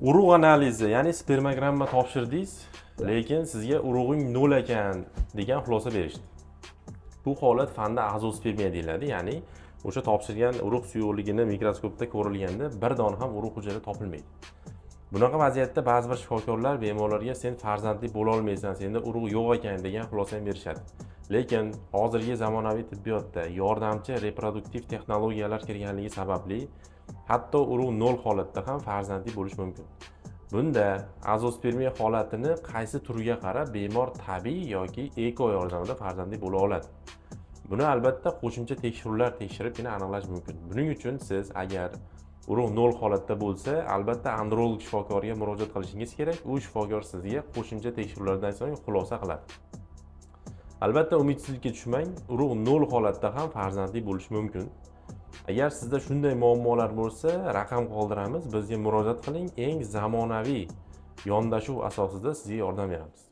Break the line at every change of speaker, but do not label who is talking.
Urug' analizi, ya'ni spermogramma topshirdingiz, lekin sizga urug'ing nol ekan degan xulosa berishdi. Bu holat fanda azospermiya deyiladi, ya'ni o'sha topshirgan urug' suyuqligini mikroskopda ko'rilganda bir dona ham urug' hujayra topilmaydi. Bunaqa vaziyatda ba'zi bir shifokorlar bemorlarga "Sen farzandli bo'lolmaysan, senda urug' yo'q ekan" degan xulosa ham berishadi. Lekin hozirgi zamonaviy tibbiyotda yordamchi reproduktiv texnologiyalar kirganligi sababli hatto urug' nol holatda ham farzandli bo'lish mumkin. Bunda azospermiya holatini qaysi turiga qarab bemor tabiiy yoki ЭКО yordamida farzandli bo'la oladi. Buni albatta qo'shimcha tekshiruvlar tekshiribgina aniqlash mumkin. Buning uchun siz agar urug' nol holatda bo'lsa, albatta androlog shifokorga murojaat qilishingiz kerak. U shifokor sizga qo'shimcha tekshiruvlardan so'ng xulosa qiladi. Albatta umidsizlikka tushmang, urug' nol holatda ham farzandli bo'lish mumkin. Agar sizda shunday muammolar bo'lsa, raqam qoldiramiz, bizga murojaat qiling, eng zamonaviy yondashuv asosida sizga yordam beramiz.